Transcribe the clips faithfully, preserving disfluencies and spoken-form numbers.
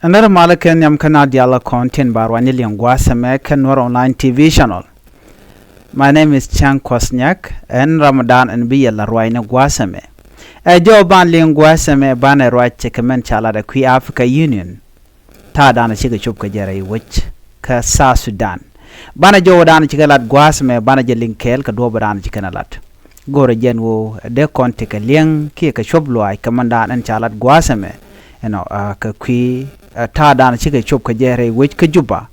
Ɛn lär malä kɛ nhiam kä na diaal kɔn tin ba ruany liŋ gua̱a̱th ɛmɛ kä Nuɛr Online T V channel. My name is Chiang Kuɔth Nyak, ɛn Ramadan ɛn bi yɛ la ruany ni gua̱a̱th ɛmɛ. Ɛ jɔw ban liŋ gua̱a̱th ɛmɛ banɛ ruac cɛ kɛ mɛn ca lat ɛ kui̱ Africa Union. Ta̱a̱ danɛ cikɛ cop kɛ jɛ rɛy wec kä South Sudan. Banɛ jɔw danɛ cikɛ lat gua̱a̱th ɛmɛ banɛ jɛ liŋ kɛɛl kɛ duɔ̱ɔ̱p danɛ cikɛ nɛ lat. Go̱rɛ jɛn ɣöö dee kɔn tekɛ liɛŋ kiɛ kɛ cop luaac kɛ mɛn danɛ ɛn ca lat gua̱a̱th ɛmɛ. Ɛnɔ, ah, kɛ kui̱, ah, ta̱a̱ danɛ cikɛ cop kɛ jɛ rɛy wec kä Juba.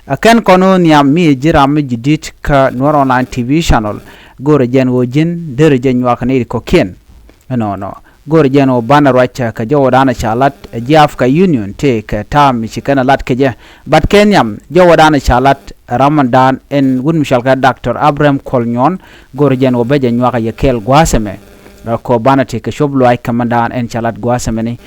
Ɛ kɛn kɔn ɣöö nhiam mi ji̱ ram mi ji̱ di̱t kä Nuɛr Online T V channel. Go̱rɛ jɛn ɣöö ji̱n derɛ jɛ nyuak ni ri kɔ̱kiɛn. Ɛnɔnɔ. Go̱rɛ jɛn ɣöö banɛ ruac kɛ jɔwä danɛ ca lat ɛ ji̱ Africa Union tëë kɛ ta̱a̱ mi ci kɛn ɛ lat kɛ jɛ. But kɛ nhiam jɔwä danɛ ca lat ɛ ram ɛn dan ɛn wut mi cɔal kɛ Doctor Abraham Kuol Nyuɔn. Go̱rɛ jɛn ɣöö bɛ jɛ nyuak ɛ yɛ kɛɛl gua̱a̱th ɛmɛ. Ɛ kɔ banɛ tëë kɛ cop luaac kɛ mɛn dan ɛn ca lat gua̱a̱th ɛmɛ ni.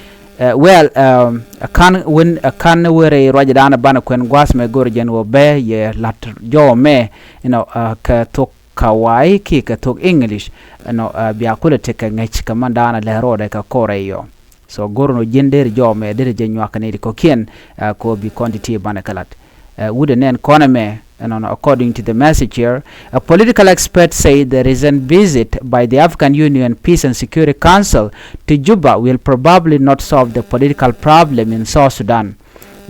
Ɛ, well, ɛ, ɛ ka̱n wen, ɛ ka̱n wen rɛy ruacdan banɛ kuɛn gua̱a̱th mɛ go̱r jɛn wä bɛ yɛ la̱t jɔw mɛ, you know, ɛ, kɛ thok Kawai kiɛ kɛ thok English, you know, ɛ, bia kulɛ tekɛ ŋäc kɛ mɛn da̱a̱n lɛ ro̱o̱dɛ kɛ kɔrɛ yɔ. So go̱r nɔ ji̱n der jɔw mɛ der jɛ nyuak ni ri kɔ̱kiɛn, ɛ, kɔ bi kɔn ti ti banɛ kɛ la̱t. Ɛ, wut ɛ nɛn kɔn ɛmɛ, ɛnɔnɔ, according to the message here, a political expert say the recent visit by the African Union Peace and Security Council to Juba will probably not solve the political problem in South Sudan.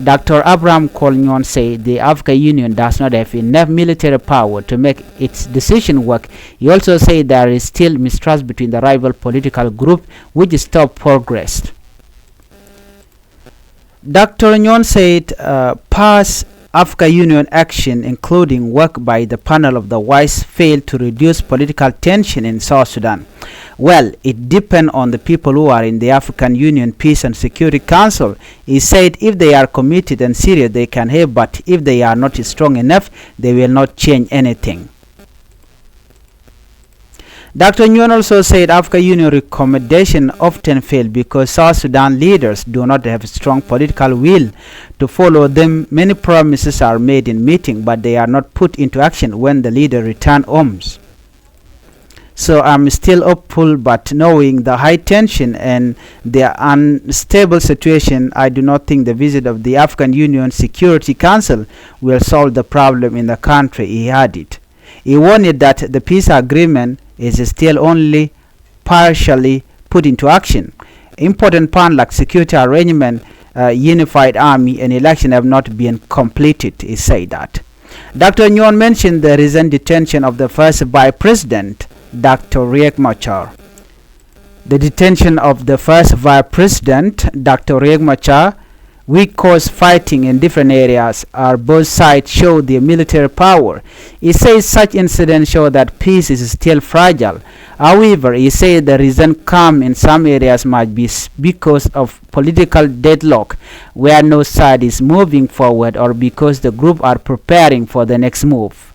Doctor Abraham Kuol Nyuɔn say the African Union does not have enough military power to make its decision work. He also said there is still mistrust between the rival political group, which stop progress. Doctor Nyuɔn said, uh, past Africa Union action, including work by the Panel of the Wise, failed to reduce political tension in South Sudan. Well, it depends on the people who are in the African Union Peace and Security Council. He said if they are committed and serious, they can help, but if they are not strong enough, they will not change anything. Doctor Nyuɔn also said Africa Union recommendation often fail because South Sudan leaders do not have strong political will to follow them. Many promises are made in meeting, but they are not put into action when the leader return homes. So I'm still hopeful, but knowing the high tension and the unstable situation, I do not think the visit of the African Union Security Council will solve the problem in the country, he added. He warned that the peace agreement is still only partially put into action. Important pan like security arrangement, uh, unified army and election have not been completed, he said that. Doctor Nyuɔn mentioned the recent detention of the first vice president, Doctor Riek Machar. The detention of the first vice president, Doctor Riek Machar, which caused fighting in different areas, are both sides show their military power. He says such incidents show that peace is still fragile. However, he said the recent calm in some areas might be s-, because of political deadlock, where no side is moving forward, or because the group are preparing for the next move.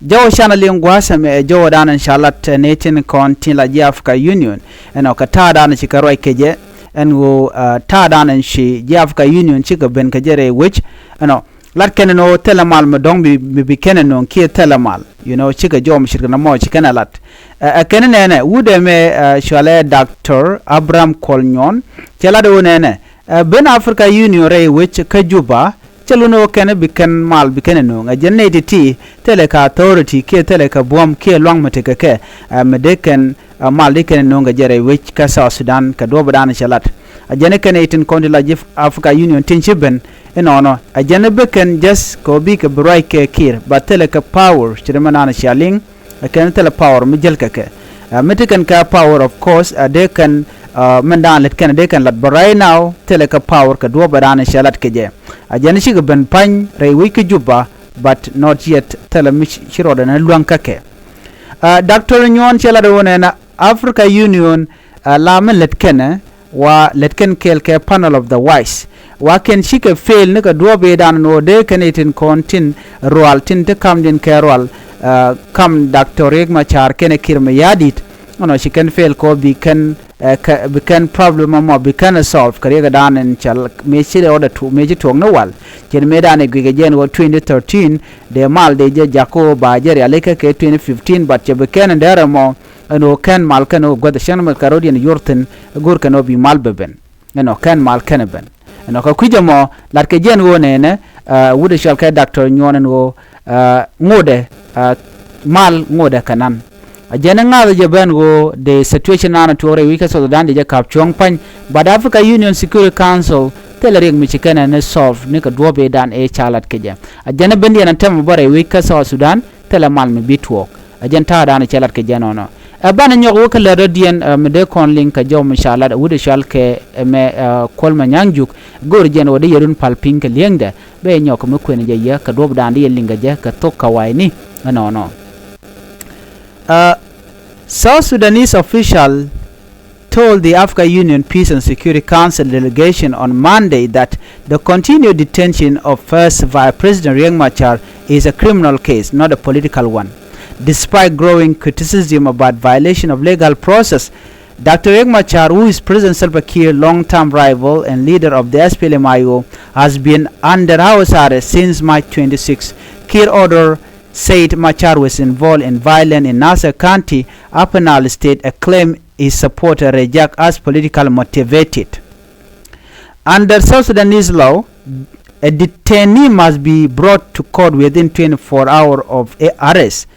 Jɔw canɛ liŋ gua̱a̱th ɛmɛ ɛ jɔw dan ɛn ca lat ɛ nɛy tin kɔn tin la ji̱ Africa Union. Ɛnɔ kɛ ta̱a̱ dan ci kɛ ruac kɛ jɛ ɛn ɣöö, uh, ta̱a̱ dan ɛn ci ji̱ Africa Union cikɛ ben kɛ jɛ rɛy wec. Ɛnɔ lat kɛn ɛn ɣöö thilɛ mal mi dɔ̱ŋ mi, mi bi kɛn ɛ nöŋ kiɛ thilɛ mal, you know, cikɛ jɔw mi ce̱tkɛ nɔmɔ ci kɛn ɛ lat. Ɛ, ɛ kɛn nɛnɛ wut ɛmɛ, uh, cualɛ Doctor Abraham Kuol Nyuɔn cɛ lat ɛ ɣöö nɛnɛ, uh, ben Africa Union rɛy wec kä Juba, cɛ lun ɛ ɣöö kɛn bi kɛn mal bi kɛn ɛ nöŋ. Ɛ jɛn nɛy ti̱ti̱ thilɛ kɛ authority kiɛ thilɛ kɛ buɔ̱m kiɛ luaŋ mi tekɛ kɛ, ɛ, mi dee kɛn, ɛ, mal dee kɛn ɛ nöŋ kɛ jɛ rɛy wec kä South Sudan kɛ duɔ̱ɔ̱p dan cɛ lat. Ɛ jɛn ɛ kɛn ɛ i̱ tin kɔn ti la ji̱ Africa Union tin ci ben inɔnɔ. Ɛ jɛn ɛ bi kɛn just kɛ ɣöö bikɛ bi ruac kɛ Kiir, but thilɛ kɛ power ci ri mɛ nan cia liŋ. Ɛ kɛn thilɛ power mi jäl kɛ kɛ. Ɛ, mi ti kɛn kɛ power, of course, ɛ dee kɛn, ɛ, mɛn dan lät kɛn dee kɛn lat, but right now thilɛ kɛ power kɛ duɔ̱ɔ̱p ɛ dan cɛ lat kɛ jɛ. Ɛ jɛn cikɛ ben pa̱ny rɛy wec kä Juba, but not yet thilɛ mi ci, ci rɔɔdɛ ni luäŋ kä kɛ. Ɛ, Doctor Nyuɔn cɛ lat ɛ ɣöö nɛnɛ Africa Union, ɛ, la mi lät kɛnɛ, wa lät kɛn kɛɛl kɛ Panel of the Wise. Wa kɛn cikɛ fail ni kɛ duɔ̱ɔ̱p i̱ dan ɛn ɣöö dee kɛn i̱ tin kɔn tin rual tin ti kamdiɛn kɛ rual, ɛ, kam Doctor Riek Machar kɛnɛ Kiir Mayardit. Ɛnɔ ci kɛn fail kɔ bi kɛn, ɛ, kɛ, bi kɛn problem ɛmɔ bi kɛn ɛ solve kɛ riɛk ɛ dan ɛn cɛ mëë ci rɛwdɛ tuɔɔk, mëë ci tuɔɔk ni wal. Cɛn mëë dan ɛ guic kɛ jɛ ɛn ɣöö twenty thirteen dee mal dee jɛ jak ɣöö ba jɛ rialikä kɛ twenty fifteen, but cɛ bi kɛn ɛn dɛr ɛmɔ ɛn ɣöö kɛn mal kɛn ɣöö guäth ɛ cäŋ ni mɛ kɛ rɔ̱diɛn yor thi̱n, go̱r kɛn ɣöö bi mal bɛ ben. Ɛnɔ kɛn mal kɛn ɛ ben. Ɛnɔ kɛ kui̱c ɛmɔ lat kɛ jɛn ɣöö nɛnɛ, ɛ, wut ɛ cɔal kɛ Doctor Nyuɔn ɛn ɣöö, ɛ, ŋotdɛ, ɛ, mal ŋotdɛ kɛ nan. A jɛn ɛ ŋa̱th jɛ ben ɣöö the situation nanɔ tuɔɔk rɛy wi̱c kä South Sudan di jɛ ka̱p cuɔ̱ŋ pa̱ny, but Africa Union Security Council thilɛ riɛk mi ci kɛn ɛ ni solve ni kɛ duɔ̱ɔ̱p i̱dan ëë ca lat kɛ jɛ. A jɛn ɛ bendiɛn ɛ tɛm bä rɛy wi̱c kä South Sudan, thilɛ mal mi bi tuɔɔk. A jɛn ta̱a̱dan ɛ cɛ lat kɛ jɛ nɔnɔ. Ɛ banɛ nyɔk wä kä lɛr dɔ̱diɛn, ɛ, mi dee kɔn liŋ kɛ jɔw mi ca lat, ɛ wut ɛ cɔal kɛ, ɛ, mɛ, ɛ, Kuɔl Manyaŋ Juk, go̱o̱r jɛn wä dee yɛ run pal piny kɛ li̱eŋdɛ, bɛ nyɔk mi kuën jɛ yɛ kɛ duɔ̱pdan di yɛ liŋ kɛ jɛ kɛ thok kɛ wa̱i̱ni, ɛ nɔnɔ. Uh, South Sudanese official told the Africa Union Peace and Security Council delegation on Monday that the continued detention of First Vice President Riek Machar is a criminal case, not a political one. Despite growing criticism about violation of legal process, Doctor Riek Machar, who is President Salva Kiir long-term rival and leader of the S P L M I O, has been under house arrest since March twenty-six. Kiir order said Machar was involved in violence in Nasir County, Upper Nile State, a claim his supporter reject as political motivated. Under South Sudanese law, a detainee must be brought to court within twenty-four hours of a- arrest.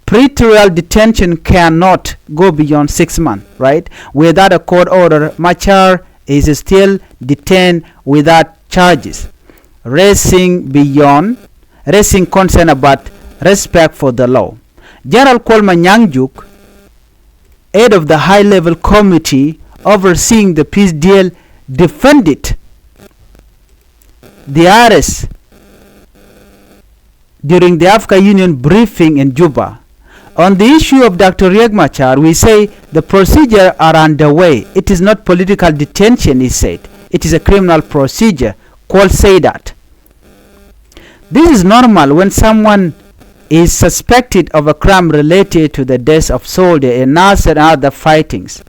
Pretrial detention cannot go beyond six months, right? Without a court order, Machar is still detained without charges, raising beyond, raising concern about respect for the law. General Kuol Manyang Juk, head of the high-level committee overseeing the peace deal, defended the arrest during the Africa Union briefing in Juba. On the issue of Doctor Riek Machar, we say the procedure are underway. It is not political detention, he said. It is a criminal procedure, Kuol said that. This is normal when someone is suspected of a crime related to the death of soldier in Nasir and other fightings.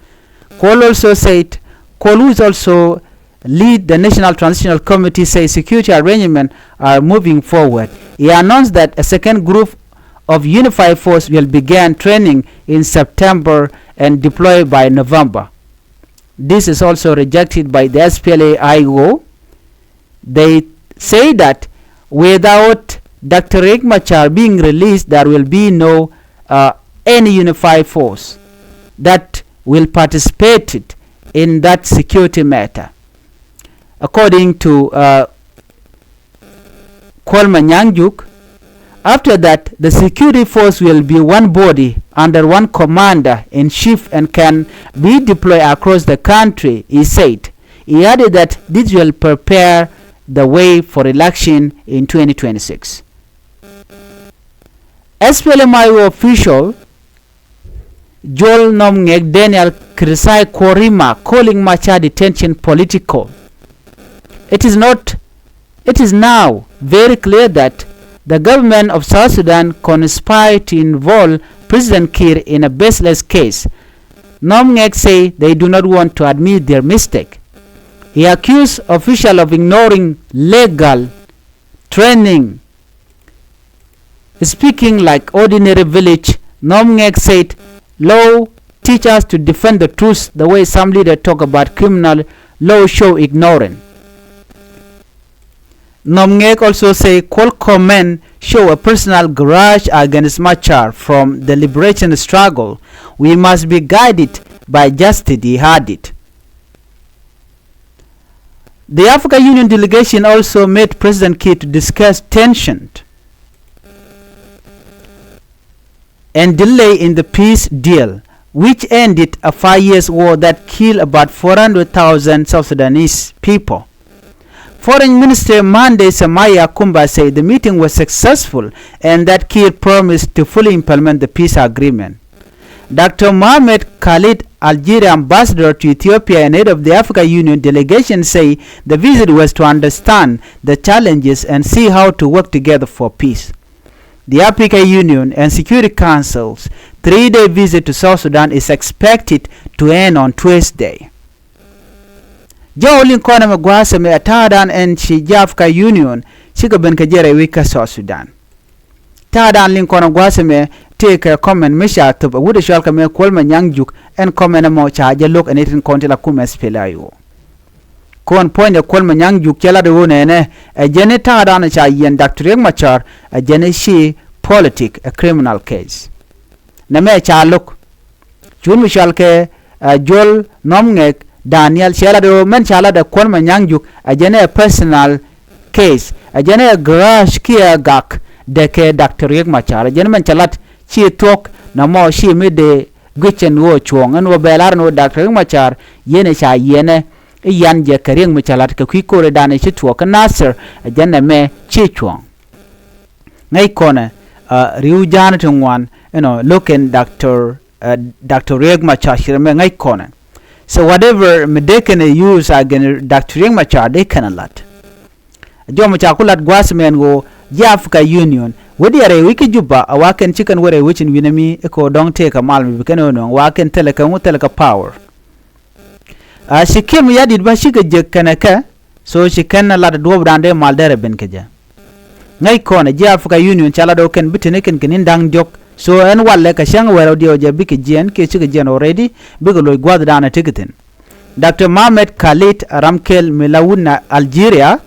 Kuol also said, Kuol, who is also lead the National Transitional Committee, says security arrangements are moving forward. He announced that a second group of unified force will begin training in September and deploy by November. This is also rejected by the S P L A I O. They say that without Doctor Riek Machar being released, there will be no, uh, any unified force that will participate in that security matter. According to, uh, Kuol Manyang Juk, after that, the security force will be one body under one commander in chief and can be deployed across the country, he said. He added that this will prepare the way for election in twenty twenty-six. S P L M I O official Jol Nɔm Ŋɛk Daniel criticized Kuol remark, calling Machar detention political. It is not, it is now very clear that the government of South Sudan conspired to involve President Kiir in a baseless case. Nɔm Ŋɛk say they do not want to admit their mistake. He accused official of ignoring legal training. Speaking like ordinary village, Nɔm Ŋɛk said, "Law teach us to defend the truth the way some leaders talk about criminal law show ignorant." Nɔm Ŋɛk also say Kuol comment show a personal grudge against Machar from the liberation struggle. "We must be guided by justice," he added. The Africa Union delegation also met President Kiir to discuss tension and delay in the peace deal, which ended a five years war that killed about four hundred thousand South Sudanese people. Foreign Minister Monday Samaya Kumba said the meeting was successful and that Kiir promised to fully implement the peace agreement. Doctor Mohamed Khalid, Algeria ambassador to Ethiopia and head of the Africa Union delegation, say the visit was to understand the challenges and see how to work together for peace. The Africa Union and Security Council's three-day visit to South Sudan is expected to end on Tuesday. Jɔw liŋ kɔn ɛmɛ gua̱a̱th ɛmɛ ɛ ta̱a̱dan ɛn ci ji̱ Africa Union cikɛ ben kɛ jɛ rɛy wi̱c kä South Sudan. Ta̱a̱dan liŋ kɔn ɛ gua̱a̱th ɛmɛ tëëkɛ comment mi ca thop ɛ wut ɛ cɔal kɛ mɛ Kuol Manyang Juk, ɛn comment ɛmɔ ca jɛ lo̱k ɛn itin kɔn ti la kumɛ S P L A I O. Kɔn puɔ̱nydɛ Kuɔl Manyaŋ Juk cɛ lat ɣöö nɛnɛ ɛ jɛn i̱ ta̱a̱dan ca yiɛn Doctor Riek Machar ɛ jɛn i̱ ci politic ɛ criminal case. Nɛmɛ ca lo̱k. Cuut mi cɔal kɛ ɛ Juɔl Nhɔm Ŋɛk Daniel cɛ lat ɣöö mɛn ca lat ɛ Kuɔl Manyaŋ Juk ɛ jɛn ɛ personal case, ɛ jɛn ɛ gääc kiɛ gak dee kɛ Doctor Riek Machar. Ɛ jɛn mɛn ca lat ci thuɔ̱k nɔmɔ ci mi dee gui̱c ɛn ɣöö cuɔ̱ɔ̱ŋ ɛn ɣöö bɛ lar ɛn ɣöö Doctor Riek Machar yɛn ɛ ca yiɛnɛ i̱ yan jɛ kɛ Riek mi ca lat kɛ kui̱ ko̱ridan i̱ ci tuɔɔk kä Nasir ɛ jɛn ɛmɛ ci cuɔ̱ɔ̱ŋ. Ŋäc kɔnɛ ri̱w ja̱a̱n ti ŋuan ɛnɔ lo̱k kɛn Doctor Doctor Riek Machar ci rɛ mɛ ŋäc kɔnɛ. So whatever mi dee kɛn ɛ use against Doctor Riek Machar dee kɛn ɛ lat. Jɔmɛ ca ku lat gua̱a̱th mɛn ɣöö ji̱ Africa Union wä diɛɛr ɛ wi̱c kä Juba a wa kɛn ci kɛn wä rɛ wi̱c in wi̱nɛ mi i̱ kɛ ɣöö dɔ̱ŋ tëëkɛ mal mi bi kɛn ɣöö nööŋ wa kɛn thilɛ kɛ ŋu thilɛ kɛ power. A ci Kiir Mayardit bä cikɛ jek kɛnɛ kɛ. So ci kɛn lat duɔ̱ɔ̱pdan dee mal derɛ ben kɛ jɛ. Ŋäc kɔn ɛ ji̱ Africa Union ca lat ɣöö kɛn bi teni kɛn kɛ ni̱n da̱ŋ diɔ̱k. So ɛn walɛ kɛ cäŋ wɛrɛ diɛw jɛ bikɛ jiɛn kiɛ cikɛ jiɛn already bikɛ loc gua̱thdan ɛ tekɛ thi̱n. Doctor Mohamed Khalid Ramkel mi la wut na Algeria,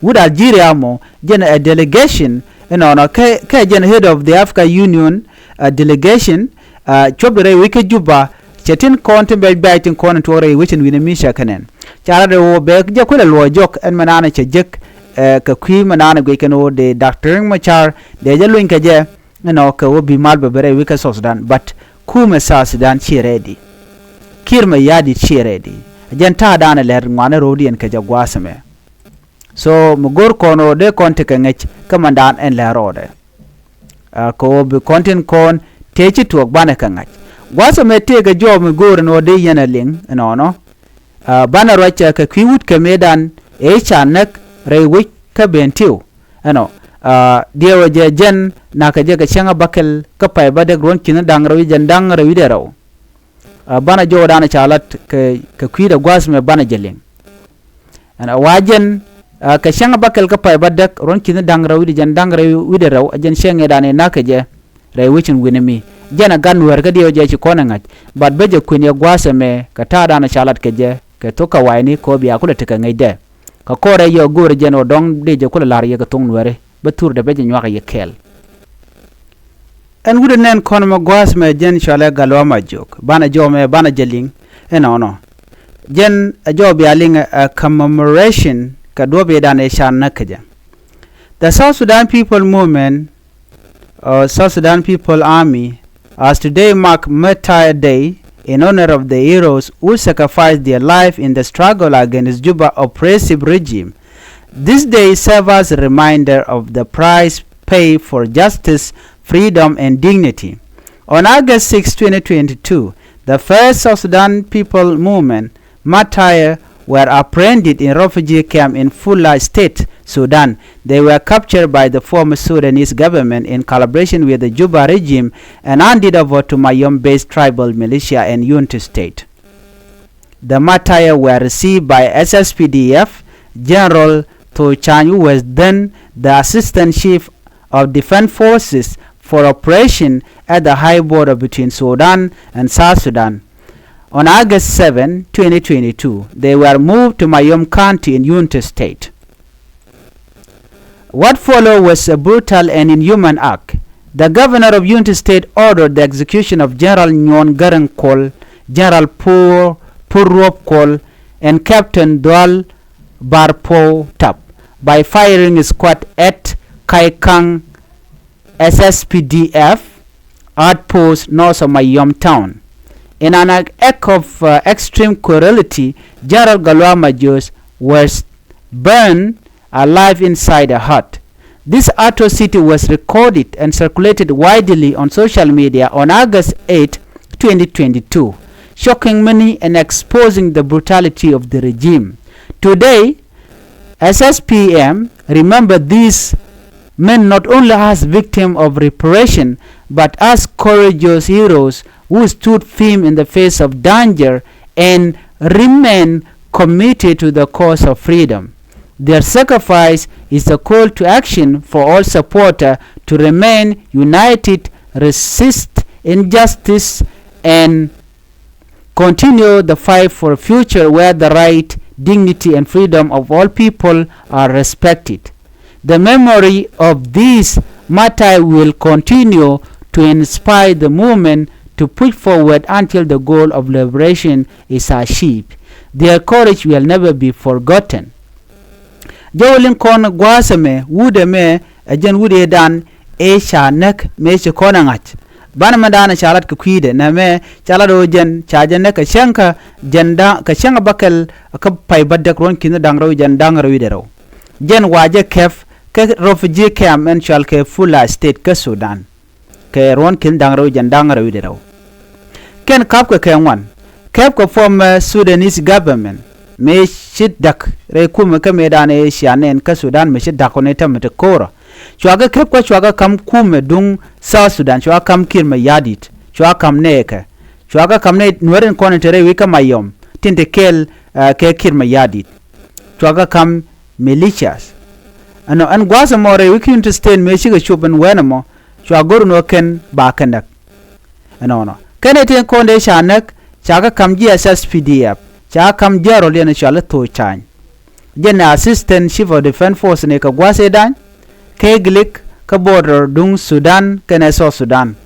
wut Algeria mɔ jɛn ɛ delegation inɔnɔ kɛ jɛn head of the Africa Union delegation. Cuɔp di rɛy wec kä Juba cɛ tin kɔn tin bɛc bɛc tin kɔn in tuɔk rɛy wec in wi̱nɛ mi cɛ kɛ nɛn. Ca lat ɛ ɣöö bɛ jɛ kuël ɛ luɔɔ jɔk ɛn mɛ naan cɛ jek kɛ kui̱ mɛ naan guic kɛn ɣöö dee Doctor Riek Machar dee jɛ luny kɛ jɛ. Inɔ kɛ wä bi mal bɛ bɛ rɛy wi̱c kä South Sudan but kumɛ South Sudan ci ready. Kiir Mayardit ci ready. Jɛn ta̱a̱ da̱a̱n ɛ lɛr ŋuanɛ ro̱o̱diɛn kɛ jɛ gua̱a̱th ɛmɛ. So mi go̱r kɔn ɣöö dee kɔn tekɛ ŋäc kä mandan ɛn lɛr rɔɔdɛ. Kɛ ɣöö bi kɔn tin kɔn tëë ci tuɔɔk banɛ kɛ ŋa̱c gua̱a̱th ɛmɛ tëëkɛ jɔɔk mi go̱o̱r ɛn ɣöö dee yɛn ɛ liŋ ɛnɔnɔ. Banɛ ruac kɛ kui̱ wut kɛ mëëdan ëë ca näk rɛy wec kä Bentiu. Ɛnɔ diɛwɛ jɛ jɛn nakä jɛ kɛ cäŋ a bäkɛl kä pay bädäk ruɔ̱n ki̱n da̱ŋ rɛw i̱ jɛn da̱ŋ rɛw i̱ dee rɛw. Banɛ jɔwdan ca lat kɛ kui̱dɛ gua̱a̱th mɛ banɛ jɛ liŋ. Ɛn a wa jɛn kɛ cäŋ a bäkɛl kä pay bädäk ruɔ̱n ki̱n da̱ŋ rɛw i̱ dee jɛn da̱ŋ rɛw i̱ dee rɛw a jɛn cäŋ ëëdan ëë nakä jɛ. Rɛy wecin wi̱nɛ mi jɛn a gat nuäär kä diɛw jɛ ci kɔn ɛ ŋa̱c. But bä jɛ kuën yɛ gua̱a̱th ɛmɛ kɛ ta̱a̱dan ca lat kɛ jɛ kɛ thok kɛ wa̱i̱ni kɛ ɣöö bia kulɛ tekɛ ŋäcdɛ. Kɛ kɔrɛ yɛ go̱o̱rɛ jɛn ɔ dɔ̱ŋ dee jɛ kulɛ la̱r yɛ kɛ thoŋ nuɛri bä thur dee bä jɛ nyuak yɛ kɛɛl. Ɛn wut ɛ nɛn kɔn mɛ gua̱a̱th mɛ jɛn cɔalɛ Gatluak Majok banɛ jɔw mɛ banɛ jɛ liŋ. Ɛnɔnɔ jɛn ɛ jɔw bia liŋ ɛ commemoration kɛ duɔ̱p i̱dan ɛ can näk kä jɛ. The South Sudan People Movement or South Sudan People Army as today mark Martyr Day in honor of the heroes who sacrificed their life in the struggle against Juba oppressive regime. This day serves as a reminder of the price paid for justice, freedom and dignity. On August sixth, twenty twenty-two, the first South Sudan People Movement Martyr were apprehended in refugee camp in Fula State, Sudan. They were captured by the former Sudanese government in collaboration with the Juba regime and handed over to Mayom-based tribal militia and Unity State. The Martyr were received by S S P D F General Tho Chang, who was then the Assistant Chief of Defense Forces for operation at the high border between Sudan and South Sudan. On August seventh, twenty twenty-two, they were moved to Mayom County in Unity State. What followed was a brutal and inhuman act. The governor of Unity State ordered the execution of General Nyon Garang Kuol, General Pur, Pur Ruop Kuol, and Captain Dual Bar Pou Tap by firing squad at Kaikang S S P D F outpost north of Mayom town. In an act of uh, extreme cruelty, General Gatluak Majok was burned alive inside a hut. This atrocity was recorded and circulated widely on social media on August eighth, twenty twenty-two, shocking many and exposing the brutality of the regime. Today, S S P M remember these men not only as victims of repression, but as courageous heroes who stood firm in the face of danger and remain committed to the cause of freedom. Their sacrifice is a call to action for all supporters to remain united, resist injustice, and continue the fight for a future where the right dignity and freedom of all people are respected. The memory of these martyrs will continue to inspire the movement to push forward until the goal of liberation is achieved. Their courage will never be forgotten. Jɛ wä liŋ kɔn gua̱a̱th ɛmɛ wut ɛmɛ ɛ jɛn wut ëëdan ëë ca näk mëë ci kɔn ɛ ŋa̱c. Banɛ mɛ da̱a̱n ca lat kɛ kui̱dɛ nɛmɛ ca lat ɣöö jɛn ca jɛ näk kɛ cäŋ kä jɛn da̱a̱n kɛ cäŋ ɛ bäkɛl kä pay bädäk ruɔ̱n ki̱n da̱ŋ rɛw jɛn da̱ŋ rɛw wi̱cdɛ rɛw. Jɛn wa jɛ kɛp kä refugee camp ɛn cɔal kɛ Fula State kä Sudan. Kɛ ruɔ̱n ki̱n da̱ŋ rɛw jɛn da̱ŋ rɛw wi̱cdɛ rɛw. Kɛn ka̱pkɛ kɛ ŋuan kɛpkɛ former Sudanese government mëë ci da̱k rɛy kumɛ kä mëëdan ëë cia nɛn kä Sudan mëë ci da̱k kɔn ëë tämɛ ti ko̱rä. Cuakɛ kɛp kä cuakɛ ka̱m kumɛ duŋ South Sudan, cuakɛ ka̱m Kiir Mayardit, cuakɛ ka̱m nɛɛkɛ, cuakɛ ka̱m nɛy Nuäär in kɔn in te rɛy wec kä Mayom tin te kɛɛl kɛ Kiir Mayardit. Cuakɛ ka̱m militias. Ɛnɔ ɛn gua̱a̱th ɛmɔ rɛy wec kä Unity State mëë cikɛ cop ɛn wɛn ɛmɔ cua go̱r ɛn ɣöö kɛn ba kɛ näk. Ɛnɔnɔ kɛn ɛ tin kɔn dee ca näk ca kɛ ka̱m ji̱ S S P D F, ca ka̱m ji̱ a rɔl yɛn cɔal i̱ Thoc Ca̱a̱ny. Jɛn ɛ assistant chief of defense force ni kɛ gua̱a̱th ëëdan kɛ Gilik kä border duŋ Sudan kɛnɛ South Sudan.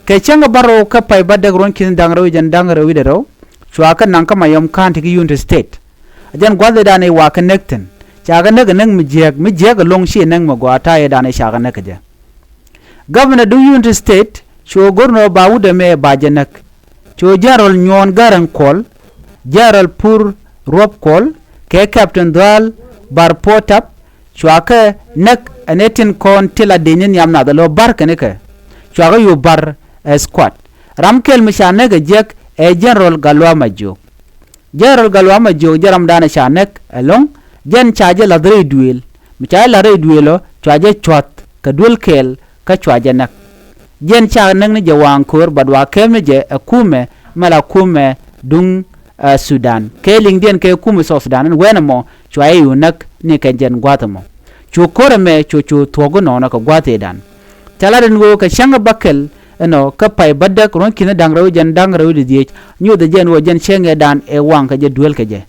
Kɛ cäŋ ɛ bärɔw kä pay bädäk ruɔ̱n ki̱n da̱ŋ rɛw jɛn da̱ŋ rɛw wi̱cdɛ rɛw cua kɛ naŋ kä Mayom County kä Unity State. Jɛn gua̱a̱th ëëdan ëë wa kɛ näk thi̱n ca kɛ näk ɛ näk mi jiääk mi jiääk ɛlɔ̱ŋ ci ɛ näk mi gɔaa ta̱a̱ ëëdan ëë ca kɛ näk kɛ jɛ. Governor duŋ Unity State cu go̱r nɔ ba wut ɛmɛ ba jɛ näk. Cu General Nyuɔ̱ɔ̱n Gäräŋ Kuɔl, General Pur Ruɔ̱p Kuɔl kɛ Captain Dhual Bar Potap cuakɛ näk ɛn ɛ tin kɔn ti la dec ni nhiam nath ɛ lo̱ bär kɛn ikɛ. Cuakɛ yup bär ɛ squad. Ram kɛl mi ca näk ɛ jiäk ɛ General Galwa Majiok. Jɛn rɔl Galwa Majiok jɛn ramdan ca näk ɛlɔ̱ŋ. Jɛn ca jɛ la̱th rɛy duëël. Mi ca jɛ la̱th rɛy duëël ɔ cua jɛ cua̱th kɛ duel kɛɛl kä cua jɛ näk. Jɛn ca näk ni jɛ waŋ köör, but wa kɛp ni jɛ ɛ kumɛ mɛ la kumɛ duŋ, ɛ, Sudan. Kɛ liŋdiɛn kɛ kumɛ South Sudan ɛn wɛn ɛmɔ cua jɛ yu näk ni kɛ jɛn gua̱th ɛmɔ. Cu ko̱r ɛmɛ cu cu thuɔ̱k inɔnɔ kɛ gua̱th ëëdan. Ca lat ɛn ɣöö kɛ cäŋ ɛ bäkɛl ɛnɔ kä pay bädäk ruɔ̱n ki̱n da̱ŋ rɛw jɛn da̱ŋ rɛw di dhiec, nyuuth ɛ jɛn ɣöö jɛn cäŋ ëëdan ɛ waŋ kɛ jɛ duel kɛ jɛ.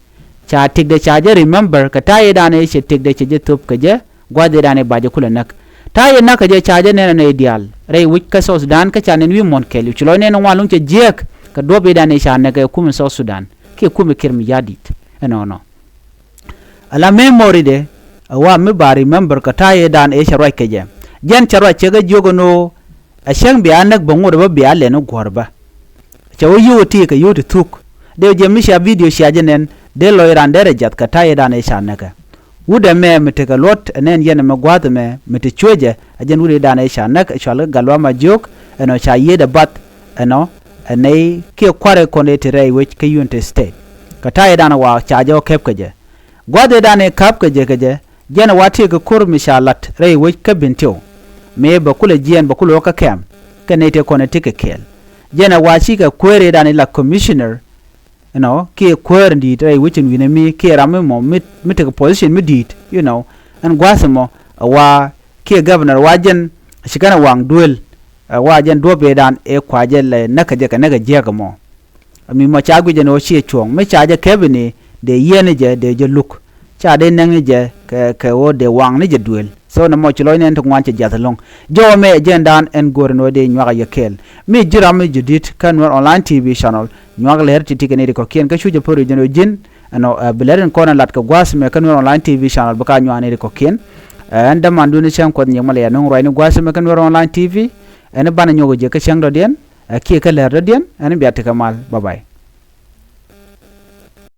Ca tëkdɛ ca jɛ remember kɛ ta̱a̱ ëëdan ëë cɛ tëkdɛ cɛ jɛ thöp kɛ jɛ, gua̱th ëëdan ëë ba jɛ kulɛ näk. Ta̱a̱ ëë näk kɛ jɛ ca jɛ nɛn ɛn ëë diaal rɛy wec kä South Sudan kä ca nɛn wi̱i̱ muɔ̱n kɛɛliw. Ci lɔc nɛn ŋuan luŋ cɛ jiääk kɛ duɔ̱p ëëdan ëë ca näk ɛ kumɛ South Sudan kiɛ kumɛ Kiir Mayardit ɛnɔnɔ. Ala memory dɛ ɛ wa mi ba remember kɛ ta̱a̱ ëëdan ëë cɛ ruac kɛ jɛ. Jɛn cɛ ruac cɛ kɛ jiök ɛn ɣöö ɛ cäŋ bia näk bä ŋot ɛ bä bia lɛn i̱ guɔ̱r bä. Cɛ wä yio̱w ɛ ti kɛ yio̱w ti thuk. Dee jɛ mi cia video cia jɛ nɛn dee lɔc ran derɛ jath kɛ ta̱a̱ ëëdan ëë ca näkɛ. Wut ɛmɛ mi tekɛ luɔt ɛ nɛn yɛn ɛmɛ gua̱a̱th ɛmɛ mi te cuecɛ ɛ jɛn wut ëëdan ëë ca näk ɛ cɔal kɛ Galwa Majiok ɛnɔ ca yiëëdɛ bath ɛnɔ ɛ nɛy kiɛ kua̱rɛ kɔn ëë te rɛy wec kä Unity State. Kɛ ta̱a̱ ëëdan ɛ wa ca jɛ wä kɛp kɛ jɛ. Gua̱th ëëdan ëë ka̱p kɛ jɛ kɛ jɛ, jɛn ɛ wa tëëkɛ ko̱r mi ca la̱t rɛy wec kä Bentiu. Mëë bɛ kulɛ jiɛɛn bɛ kulɛ wä kä kɛm kɛ nɛy tëë kɔn ɛ tëëkɛ kɛɛl. Jɛn ɛ wa cikɛ kuäär ëëdan ila commissioner, you know, kiɛ kuäär in di̱i̱t rɛy wec in wi̱nɛ mi kiɛ ram mi mɔ mi, mi tekɛ position mi di̱i̱t, you know, ɛn gua̱th ɛmɔ ɛ wa kiɛ governor wa jɛn ci kɛn ɛ waŋ duel ɛ wa jɛn duɔ̱p ëëdan ëë kua jɛ lɛ näk kɛ jɛ kɛ näk kɛ jiäk ɛmɔ. Mi mɔ ca guic ɛn ɣöö ciɛ cuɔ̱ɔ̱ŋ mi ca jɛ kɛp ini dee yiɛn ni jɛ dee jɛ luk. Ca dee näk ni jɛ kɛ kɛ ɣöö dee waŋ ni jɛ duëël. So nɛ mɔ ci lɔc nɛn ti ŋuan cɛ jiath ɛlɔ̱ŋ. Jɔwä mɛ ɛ jɛndan ɛn go̱o̱r ɛn ɣöö dee nyuak ɛ yɛ kɛɛl. Mi ji̱ ram mi ji̱ di̱t kä Nuer Online T V channel nyuak lɛr ti ti kɛ ni ri kɔ̱kiɛn kä cu jɛ pär wi̱c jɛn ɣöö ji̱n ɛnɔ ɛ bi lɛr in kɔn ɛ lat kɛ gua̱a̱th mɛ kä Nuer Online T V channel bi ka nyuak ni ri kɔ̱kiɛn. Ɛn dämandun cäŋ kuɔth nyiek mɛ lɛ yɛ nuŋ ruacni gua̱a̱th mɛ kä Nuer Online T V. Ɛn i̱ banɛ nyuɔk ɛ jiɛ kä cäŋ dɔ̱diɛn ɛ kiɛ kä lɛr dɔ̱diɛn ɛn i̱ bia tekɛ mal. Bye bye.